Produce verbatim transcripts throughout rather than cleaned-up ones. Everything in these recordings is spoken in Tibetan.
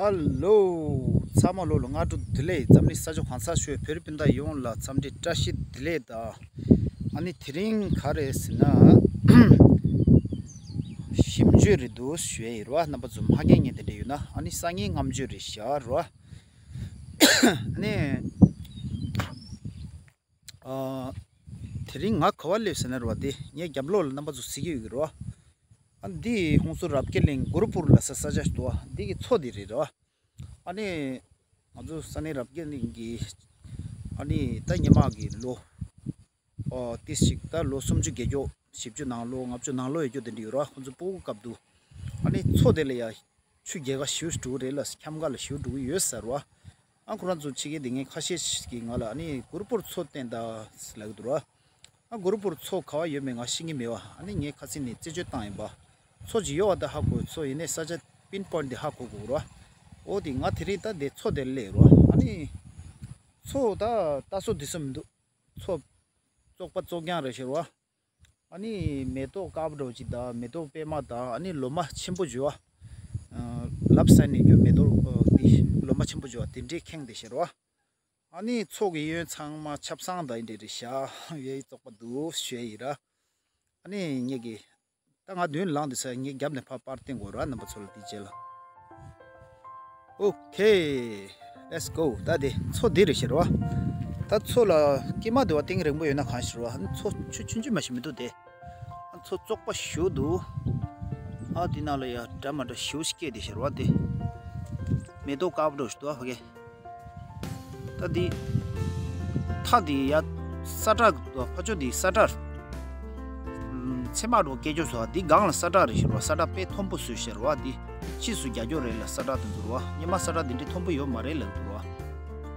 ཧ་ལོ། ཚང་མ་ལོ་ལ་སྔ་དྲོ་བདེ་ལེགས། འཛམ་གླིང་ས་ཕྱོགས་གང་སར་བཞུགས་བོད་རིགས་སྤུན་ཟླ་ཡོངས་ལ་འཚམས་འདྲི་བཀྲ་ཤིས་བདེ་ལེགས་དང་། ཨ་ནི་དེ་རིང་ག་རེ་ཟེར་ན། ཞིམ་བརྗོད་རེད་འདུག་ཞུ་ཡ་ཡིན་རོ། རྣམ་པ་ཚོ་མ་རྒན་ངེས་དེ་འདྲ་ཡོད་ན། ཨ་ནི་སང་ཉིན་རྔམ་བརྗོད་རེད་ཤག་རོ། ཨ་ནི། ཨ། དེ་རིང་ང་ག་བ་སླེབས་ཟེར་ན་རོ། དེ་ངའི་རྒྱབ་ལོགས་ལ་རྣམ་པ་ཚོ་གཟིགས་ཀྱི་ཡོད་ཀྱི་རོ། ཨ། འདི་ཧོང་སུ་རབ་རྒྱས་གླིང་གུ་རུ་པུར་ལ་ས་ས་ཆ་ཞིག་འདུག་བ། འདི་གི་མཚོ་འདི་རེད་རོ། ཨ་ནི། ང་ཚོ་ས་གནས་རབ་རྒྱས་གླིང་གི། ཨ་ནི་ད་སྔོན་མ་གི་ལོ། ཨོ། ཏིས་ཅིག་ད་ལོ་སུམ་ཅུ་བརྒྱད་ཅུ་བཞི་བཅུ་ནང་ལོ་ལྔ་བཅུ་ནང་ལོ་ཡོད་རྒྱུ་དེ་འདྲ་ཡོད་རོ། ཁོང་ཚོ་སྤུ་གུ་སྐབས་དུ། ཨ་ནི་མཚོ་དེ་ལ་ཡ། ཆུ་རྒྱལ་ཁ་ཞེ་པོ་འགྲོ་གི་རེད་ལ། འཁྱམ་ག་ལ་ཞེ་པོ་འགྲོ་གི་ཡོད་ཟེར་བ། ཨ། ཁོ་རང་ཚོ་ཕྱི་རྒྱལ་དེ་ངས་ཁ་ཤས་ཤིག་གིས་ང་ལ། ཨ་ནི་གུ་རུ་པུར་མཚོ་བསྟན་ད་ལབ་ཀྱི་འདུག་ར། ཨ། གུ་རུ་པུར་མཚོ་ག་བ་ཡོད་མེད་ང་ཤེས་ཀྱི་མེད་བ། ཨ་ནི་ངས་ཁ་སང་ནས་རྩད་གཅོད་བཏང་ཡིན་པ། མཚོ་ཅིག་ཡོད་བ་ད་ཧ་གོ། མཚོ་ཡིན་ནའི་ས་ཆ་པིན་པོའིན་ཊི་དེ་ཧ་གོ་དགོས་ར། འོ་དེ་ང་དེ་རིང་ད་དེ་མཚོ་དེར་སླེབས་རོ། ཨ་ནི་མཚོ་ད་ལྟ་སོ་དེ་སོ་མི་འདུག་མཚོ་བཙོག་པ་བཙོག་རྐྱང་རེད་ཤག་རོ། ཨ་ནི་མེ་ཏོག་དཀར་པོ་འདྲ་བོ་ཅིག་དང་། མེ་ཏོག་པད་མ་དང་། ཨ་ནི་ལོ་མ་ཆེན་པོ་ཅིག་ཡོད་བ། ལབ་སན་ནས་རྒྱུ་མེ་ཏོག་འདི་ལོ་མ་ཆེན་པོ་ཅིག་ཡོད་བ། དེ་འདྲས་ཁེངས་བསྡད་ཤག་རོ། ཨ་ནི་མཚོ་གི་གཡས་གཡོན་ཚང་མ་ཆབ་གསང་དང་འདི་འདྲས་རེད་ཤག་ཡེ་བཙོག་པ་འདུག་ཞུ་ཡ་ཡིན་ར། ཨ་ནི་ངེད་ཀྱི་ད་ང་མདུན་ལངས་དུས་ས་ངའི་རྒྱབ་ནས་ཕར་པར་བསྟན་དགོས་ར། རྣམ་པ་ཚོ་ལ་དེའི་རྗེས་ལ། ཨོ་ཁེ། Let's go། ད་དེ་མཚོ་འདི་རེད་ཤག་རོ། ད་མཚོ་ལ་སྐྱེས་མ་འདུག་བ། གཏིང་རིང་པོ་ཡོད་ན་གང་ཤེས་རོ། མཚོ་ཆུ་ཆུང་ཆུང་མ་ཞིག་མི་འདུག་དེ། མཚོ་བཙོག་པ་ཞེ་པོ་འདུག་ཨ། དེ་ནང་ལ་ཡ་འདྲ་མ་འདྲ་ཞེ་པོ་ཞིག་སྐྱེས་བསྡད་ཤག་རོ། དེ་མེ་ཏོག་དཀར་པོ་འདྲ་ཞིག་འདུག་ཨ། ཕ་གི། ད་འདི་མཐའ་འདི་ཡ་ས་བཀྲ་འདུག་ཕ་ཕྱོགས་འདི་ས་བཀྲ། ཚེར་མ་འདྲ་བོ་སྐྱེས་ཆོག་སོ། འདི་སྒང་ལ་ས་བཀྲ་རེད་ཤག་རོ། ས་བཀྲ་དཔེ་མཐོན་པོ་བཟོས་ཤག་རོ། འདི་ཕྱིས་སུ་རྒྱག་རྒྱུ་རེད་ལ། ས་བཀྲ་དེ་ཚོ་རོ། སྔོན་མ་ས་བཀྲ་འདི་འདྲའི་མཐོན་པོ་ཡོད་མ་རེད་ལབ་འདུག་རོ།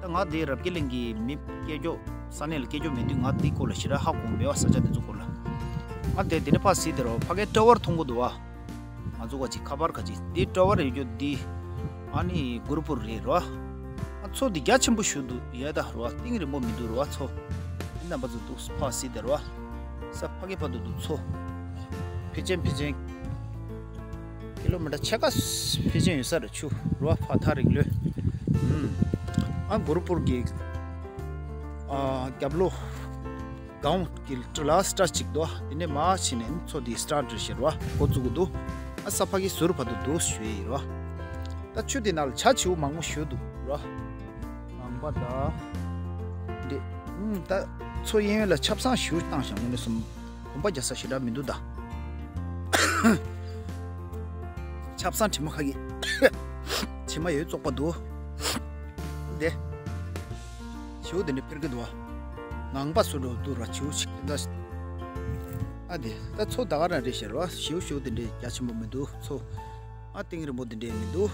ད་ང་འདི་རབ་རྒྱས་གླིང་གི་མི་སྐྱེས་ཆོག་ས་གནས་ལ་སྐྱེས་ཆོག་མེད་དུས་ང་འདི་སྐོར་ལ་ཞེ་དྲག་ཧ་གོ་མེད་བ། ས་ཆ་དེ་ཚོ་སྐོར་ལ། ཨ། དེ་དེ་ནས་ཕར་གཟིགས་དེ་རོ། ཕ་གིའི་ཊ་ཝར་མཐོང་གི་འདུག་བ། ང་ཚོ་ག་ཅིག་ཁ་པར་ག་ཅིག་འདི་ཊ་ཝར་ཡོད་རྒྱུ་འདི། ཨ་ནི་གུ་རུ་པུར་རེད་རོ། ཨ། མཚོ་འདི་རྒྱ་ཆེན་པོ་ཞེ་པོ་འདུག་ཡ་ད་རོ། གཏིང་རིང་པོ་མི་འདུག་རོ། མཚོ་འདི་རྣམ་པ་ཚོ་འདུག་ཕར་གཟིགས་དེ་རོ། ས་ཕ་གི་བར་དུ་འདུག་མཚོ། ཕལ་ཆེར་ཕལ་ཆེར་ཀི་ལོ་མི་ཊར་ཕྱེད་ཀ་ཕལ་ཆེར་ཡོད་ས་རེད། ཆུ་རོ། ཕར་ཐག་རིང་ལོས། ཨ། གུ་རུ་པུར་གྱི། ཨ། རྒྱབ་ལོགས། སྒང་གི་ལ་སི་ཊ་ཅིག་འདུག་དེ་ནས་མར་ཕྱིན་ནས་མཚོ་དེའི་སི་ཊར་ཊི་རེད་ཤག་རོ། འགོ་བཙུགས་ཀྱི་འདུག་ཨ། ས་ཕ་གི་ཟུར་བར་དུ་འདུག་ཞུ་ཡ་ཡིན་རོ། ད་ཆུ་དེ་ནང་ལ་བྱ་བྱིའུ་མང་པོ་ཞེ་པོ་འདུག་རོ། ངང་པ་དང་། འདི། ཨུམ། ད་མཚོ་གཡས་གཡོན་ལ་ཆབ་གསང་ཞེ་པོ་བཏང་ཤག་དངོས་གནས་སོང་། གོམ་པ་རྒྱག་ས་ཞེ་དྲག་མི་འདུག་ད། ཆབ་གསང་དྲི་མ་ཁ་གི། དྲི་མ་ཡོད་བཙོག་པ་འདུག་དེ། བྱིའུ་དེ་འདྲ་འཕེར་གི་འདུག་བ། ངང་པ་སུ་འགྲོ་འདུག་ར། བྱིའུ་ཞིག་འདྲ། ཨ། དེ་ད་མཚོ་ད་ག་རང་རེད་ཤག་རོ། བྱིའུ་བྱིའུ་དེ་འདྲ་རྒྱ་ཆེན་པོ་མི་འདུག་མཚོ། ཨ། གཏིང་རིང་པོ་དེ་འདྲ་མི་འདུག་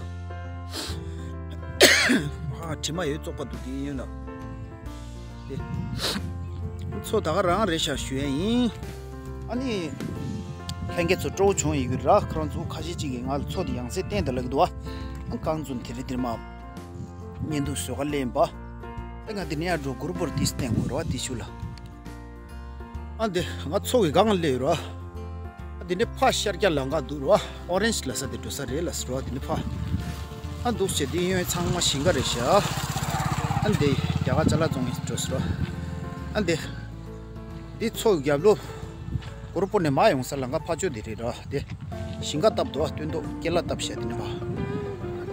ཨ། དྲི་མ་ཡོད་བཙོག་པ་འདུག་དེ་ཡིན་ན། དེ། མཚོ་ད་ག་རང་རེད་ཤག་ཞུ་ཡ་ཡིན། ཨ་ནི། ལྷན་རྒྱས་ཚོ་སྤྲོ་བོ་བྱུང་ཡོད་ཀྱི་ར། ཁོ་རང་ཚོ་ཁ་ཤས་ཅིག་གིས་ང་ལ་མཚོ་དེ་ཡང་སེ་བསྟན་དང་ལབ་ཀྱི་འདུག་བ། ཨ། གང་ཚོ་དེ་རིང་དེ་མ་བརྙན་ཐུང་བཟོ་ག་སླེབས་ཡིན་པ། ཨ། ང་དེ་ནས་ཡར་འགྲོ། གུ་རུ་པུར་དེ་བསྟན་དགོས་ར་བ། དེ་ཤུལ་ལ། ཨ། འདི་ང་མཚོ་གི་སྒང་སླེབས་ཡོད་ར། ཨ། འདི་ནས་ཕར་ཤར་རྒྱག་ལམ་ཁ་འདུག་ར། ཨོ་རེན་ཇི་ལབ་ས་དེ་འགྲོ་ས་རེད་ལབ་ས་ར། འདི་ནས་ཕར། ཨ། འདུག་བྱས་འདི་གཡོན་ཚང་མ་ཞིང་ཁ་རེད་ཤག་ཨ། འདི་རྒྱ་གར་ཅ་ལག་བཙོང་གི་འགྲོ་ས་ར། ཨ། འདི། འདི་མཚོ་གི་རྒྱབ་ལོགས། གུ་རུ་པུར་ནས་མར་ཡོང་ས་ལམ་ཁ་ཕར་ཕྱོགས་འདི་རེད་ར། འདི། ཞིང་ཁ་བཏབ་འདུག་ཨ། སྟོན་ཐོག་ཀེ་ལ་བཏབ་ཤག་དེ་ནས་ཕར།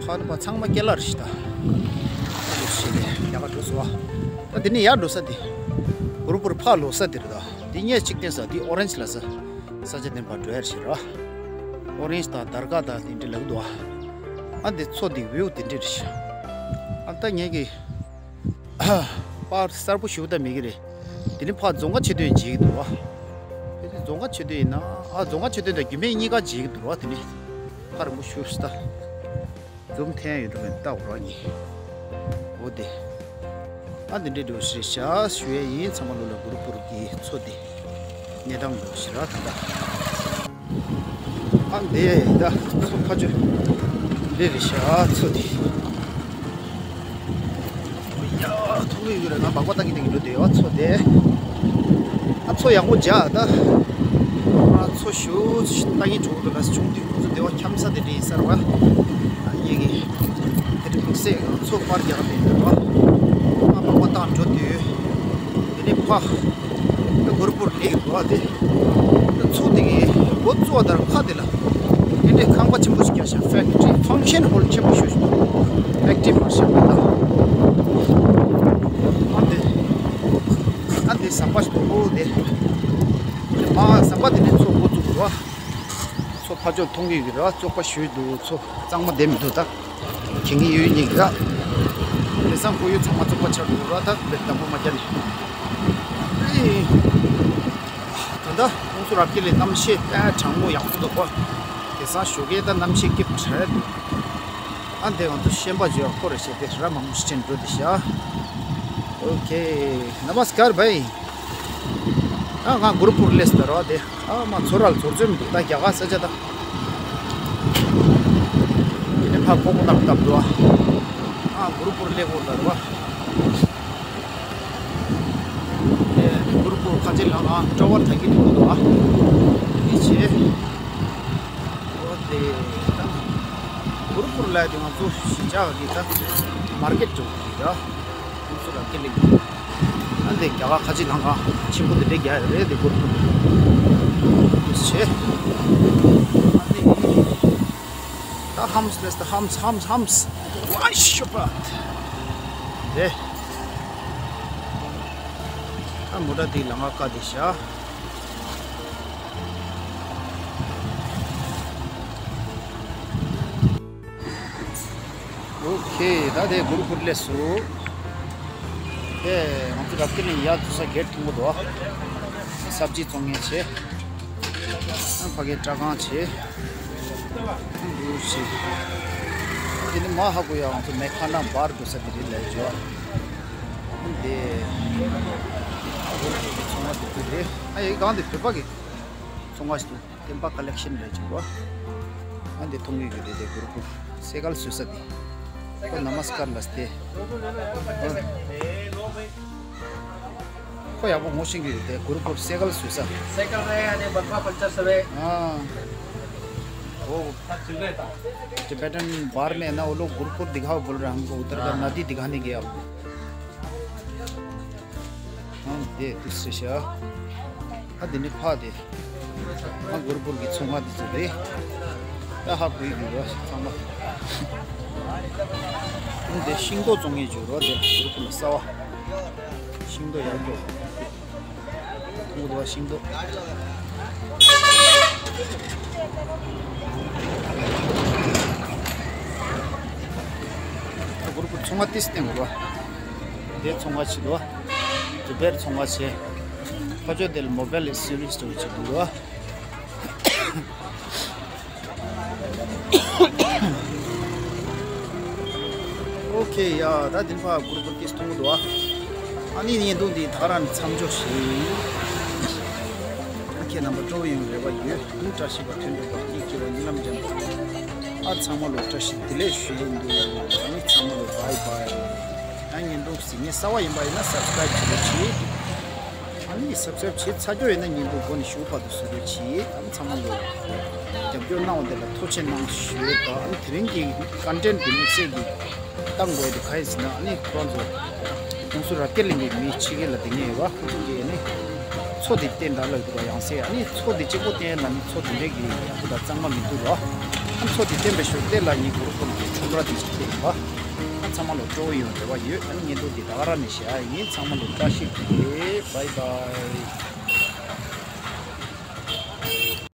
ཕར་ནས་ཕར་ཚང་མ་ཀེ་ལ་རེད་ཤག་ད། ཨ། འདུག་བྱས་ནས་རྒྱ་གར་འགྲོ་སོང་ཨ། ད་འདི་ནས་ཡར་འགྲོ་ས་དེ། གུ་རུ་པུར་ཕར་ལོག་ས་དེ་རེད་ད། འདི་སྔས་གཅིག་བསྟན་ས་འདི་ཨོ་རེན་ཇི་ལབ་ས། ས་ཆ་དེ་ཕར་འགྲོ་ཡ་རེད་ཤག་ར། ཨོ་རེན་ཇི་དང་དར་དཀར་དང་དེ་འདྲ་ལབ་འདུག་ཨ། ཨ། འདི་མཚོ་འདི་བིའུ་དེ་འདྲ་རེད་ཤག་ཨ། ད་ངས་ཀྱི། པར་གསར་པོ་ཞིག་ད་མེད་ཀྱི་རེད། དེ་ནི་ཕར་རྫོང་ཁ་ཆེ་འདོན་བྱེད་ཀྱི་འདུག་བ། དེ་ནི་རྫོང་ཁ་ཆེ་འདོན་ཡིན་ན། ཨ། རྫོང་ཁ་ཆེ་འདོན་དང་རྒྱུད་སྨད་གཉིས་ཀ་བྱེད་ཀྱི་འདུག་བ། དེ་ནི་ཕར་རིང་པོ་ཞིག་ད། འཛུམ་ཐེན་ཡོད་འགྲོ་མེད་ལྟ་འོ་ར་ཉི། འོ་དེ། ཨ། འདི་འདྲའི་འགྲོ་ཞེས་བྱ་ཞུ་ཡས་ཡིན། ཚང་མ་ལོ་ལ་གུ་རུ་པུར་གྱི་མཚོ་དེ། གནས་སྟངས་འགྲོ་ཞེས་ར་ད་ལྟ། ཨ། འདི་ད་མཚོ་ཕ་ཆོས། འདི་རེད་ཤག་མཚོ་དེ། ཡ། ཐུག་གི་ཡོད་རེད། ང་སྦག་སྦག་བཏང་གི་བཏང་གི་འགྲོ་བསྡད་ཡོད་མཚོ་དེ། ཨ། མཚོ་ཡག་པོ་མཇལ་ད། ཨ། མཚོ་ཞུ་ལྟ་གིན་འགྲོ་འགྲོ་ལ་ཆུང་དུས་ཁོང་ཚོ་སྡེ་བ་འཁྱམ་ས་དེ་འདྲ་ཡིན་ས་རེད་བ། ཨ། ངེད་ཀྱི་ ཚེ་ང་ཚོ་པར་རྒྱག་པའི་འདུག་བ། ཨ་མ་པ་ཏང་འགྲོ་དུས། དེ་ནས་ཕ། ད་གུར་པུར་སླེབས་འདུག་བ་དེ། ད་ཚོ་དེ་གའི་འགོ་བཙུགས་པ་དང་ཁ་དེ་ལ། དེ་འདྲའི་ཁང་པ་ཆེན་པོ་ཞིག་རྒྱག་ཤག་ཕེག་ཊི་རི་ཕང་ཤན་ཧོལ་ཆེན་པོ་ཞིག་ཕེག་ཊི་རི་མ་ཤག་པ་དང་། ཨ་དེ། ཨ་དེ་ཟམ་པ་ཞིག་འདུག་དེ། དེ་མ་ཟམ་པ་དེ་ནས་ཚོ་འགོ་བཙུགས་འདུག་བ། ཚོ་ཕ་ཕྱོགས་མཐོང་གི་ཡོད་རེད་བ། བཙོག་པ་ཞུས་འདུག་ཚོ་གཙང་མ་བསྡད་མི་འདུག་ད་གྱོན་གྱི་ཡོད་ཉིད་ཀྱི་ད། དེང་སང་ཁོར་ཡུག་ཚང་མ་བཙོག་པ་ཆགས་འདུག་ར། ད་བེད་དམ་པོ་མ་བརྒྱབ་ནས། ཨེ། ད་ལྟ་ཁོང་ཚོ་རབ་རྒྱས་ལས་གནམ་གཤིས་དཔེ་གྲང་མོ་ཡག་པོ་འདུག་གོ། དེང་སང་ཞོགས་ཀས་ད་གནམ་གཤིས་སྐྱིད་པོ་དྲག་འདུག་ཨ་འདི་ང་ཚོ་ཤན་པ་བརྗོད་ཡག་ཁོ་རེ་བྱས་ཏེ་ར་མང་པོ་ཞིག་དྲན་འགྲོ་དེ་ཤག་ཨོ་ཁེ། ནམ་སྐར་བྷའི། ཨ་ང་གུ་རུ་པུར་སླེབས་ད་ར་བ་དེ། ཨ་མ་ཚོ་རལ་ཚོར་ཚོད་མི་འདུག་ད་རྒྱ་གར་ས་ཆ་ད། དེ་ནས་ཕ་ཀོ་ཀོ་ནག་བཏབ་འདུག་ཨ་གུ་རུ་པུར་སླེབས་འོང་ད་ར་བ། དེ་གུ་རུ་པུར་ཁ་ཆེ་ལ་ང་སྤྲོ་བ་ད་གི་འདུག་འདུག་ཨ། དེ་བྱས། ཨོ་དེ། གུ་རུ་པུར་ལ་དེ་ང་ཚོ་གཞིས་ཆགས་ཀྱི་ད་མར་ཀེ་ཊི་འགྲོ་གི་ར། ཁོང་ཚོ་ར་ཀེ་ལི། ཨ་འདི་རྒྱ་གར་ཁ་ཆེ་ལང་ཀ་ཆེན་པོ་དེ་འདྲས་རྒྱག་ཡོད་རེད་དེ་གུ་རུ་པུར། དེ་བྱས། ཨ་འདི། ད་ཧམ་སི་ལེས་ད་ཧམ་སི་ཧམ་སི་ཧམ་སི། ཝའི་ཤོ་པ། དེ། ད་མོ་ཊ་དེ་ལང་ཀ་བཀག་དེ་ཤག་ཨོ་ཁེ། ད་དེ་གུ་རུ་པུར་སླེབས་སོང་། དེ་ང་ཚོ་རབ་རྒྱས་ནས་ཡར་འཛུལ་ས་གེ་ཊི་མཐོང་གི་འདུག་ཨ། སབ་ཇི་བཙོང་མཁན་བྱས། ཨ་ཕ་གིའི་སྐྲ་ཁང་བྱས། འདུག་བྱས། དེ་ནི་མ་ཧ་གོ་ཡ་ང་ཚོ་མེ་ཁ་ན་བར་འགྲོ་ས་དེ་རེད་ལབ་བྱས། དེ་ཚོང་པ་དེ་ཚོ་རེད། ཨ་ཡི་གང་དེ་བོད་པ་གི་ཚོང་པ་ཞིག་འདུག་བསྟན་པ་ཀ་ལེག་ཤན་རེད་ཅིག་གོ། ཨ་འདི་མཐོང་གི་ཡོད་དེ་དེ་གུ་རུ་པུར་སེ་གལ་བཟོ་ས་དེ། ཁོ་ན་མ་སི་ཀར་ལ་སྟེ། ཁོ་ཡག་པོ་ངོ་ཤེས་ཀྱི་ཡོད་དེ་གུ་རུ་པུར་སེ་གལ་བཟོ་ས། साइकिल रहे हैं, बर्फा पंचर सब है। हाँ। वो टिबेटन बार में है ना, वो लोग गुरुपुर दिखाओ बोल रहे हैं हमको, उधर का हाँ। नदी दिखाने गए आप। ཨ་འདི་དུས་སུ་ཤ། ཨ་འདི་ནི་ཕ་དེ། ཨ་གུ་རུ་པུར་གྱི་ཚོང་པ་དེ་ཚོ་རེད། ད་ཧ་གོ་ཡི་འདུག་ར་ཚང་མ། ཨ་འདི་ཤིང་ཏོག་བཙོང་ངེས་བྱོས་རོགས་དེ་གུ་རུ་པུར་ལ་གསར་བ། ཤིང་ཏོག་ཡག་པོ། ཐུང་དུ་བ་ཤིང་ཏོག་ད་གུ་རུ་པུར་ཚོང་པ་ཏིས་སྟེང་རོ། དེ་ཚོང་པ་ཞིག་འདུག་དེ་བེར་ཚོང་པ་བྱས། ཕ་ཆོས་དེ་ལ་མོ་བེལ་སེར་བིས་འདྲ་བོ་ཅིག་འདུག་ཨོ་ཁེ་ཡ། ད་དེ་ཕ་གུ་རུ་པུར་ཏིས་གཏོང་གི་འདུག་ཨ་ནི་བརྙན་ཐུང་འདི་ད་ག་རང་ནས་མཚམས་འཇོག་བྱེད། ཁྱེད་རྣམ་པ་སྤྲོ་བོ་ཡོང་རེ་བ་ཡོད། བཀྲ་ཤིས་པ་ཐོན་འདུག་པ་སྐྱིད་ཁྱེད་པ་ཉིན་ལམ་འཇམ་པོ། ཨ་ཚང་མ་ལོ་བཀྲ་ཤིས་བདེ་ལེགས་ཞུ་ཡིན་འདུག་ཨ་ནི་ཚང་མ་ལོ་བྷའི་བྷའི། ད་བརྙན་ཐུང་གཟིགས་མཁན་གསར་བ་ཡིན་པ་ཡིན་ན་སབ་སི་ཀ་རའིབ་བྱེད་རོགས་གྱིས། ཨ་ནི་སབ་སི་ཀ་རའིབ་བྱེད་ཚར་རྒྱུ་ཡིན་ན་བརྙན་ཐུང་མགོ་ནས་གཞུག་བར་དུ་གཟིགས་རོགས་གྱིས། ཨ་ནི་ཚང་མ་ལོ་རྒྱབ་སྐྱོར་གནང་བ་དེ་ལ་ཐུགས་རྗེ་གནང་ཞུ་ཡས་དང་། ཨ་ནི་དེ་རིང་གི་ཀོན་ཊེན་ཊི་དེ་དམིགས་བསལ་གྱི་བཏང་དགོས་དེ་ག་ཡིན་ཟེར་ན། ཨ་ནི་ཁོ་རང་ཚོ་ཁོང་ཚོ་རབ་རྒྱས་གླིང་གི་མི་ཕྱི་རྒྱལ་ལ་བསྡད་མཁན་ཡོད་པ། ཁོང་ཚོ་གིས་ཨ་ནི་མཚོ་དེ་བསྟན་དང་ལབ་འདུག་པ། ཡང་སེ་ཨ་ནི་མཚོ་དེ་གཅིག་པོ་བསྟན་ལ་ནི་མཚོ་དེ་འདྲས་ཀྱི་ཡག་པོ་དང་གཙང་མ་མི་འདུག་རོ། ཨ་མཚོ་དེ་བསྟན་པའི་ཞོར་དེ་ལ་ངའི་གུ་རུ་ཀུན་གྱི་ཁྲོམ་ར་དེ་ཅིག་བསྟན་ཡོད་པ། ཨ་ཚང་མ་ལ་སྤྲོ་བོ་ཡོང་རེ་བ་ཡོད། ཨ་ནི་བརྙན་ཐུང་འདི་ད་ག་རང་ནས་བཞག་ཡིན། ཚང་མ་ལ་བཀྲ་ཤིས་བདེ་ལེགས། བྷའི་བྷའི།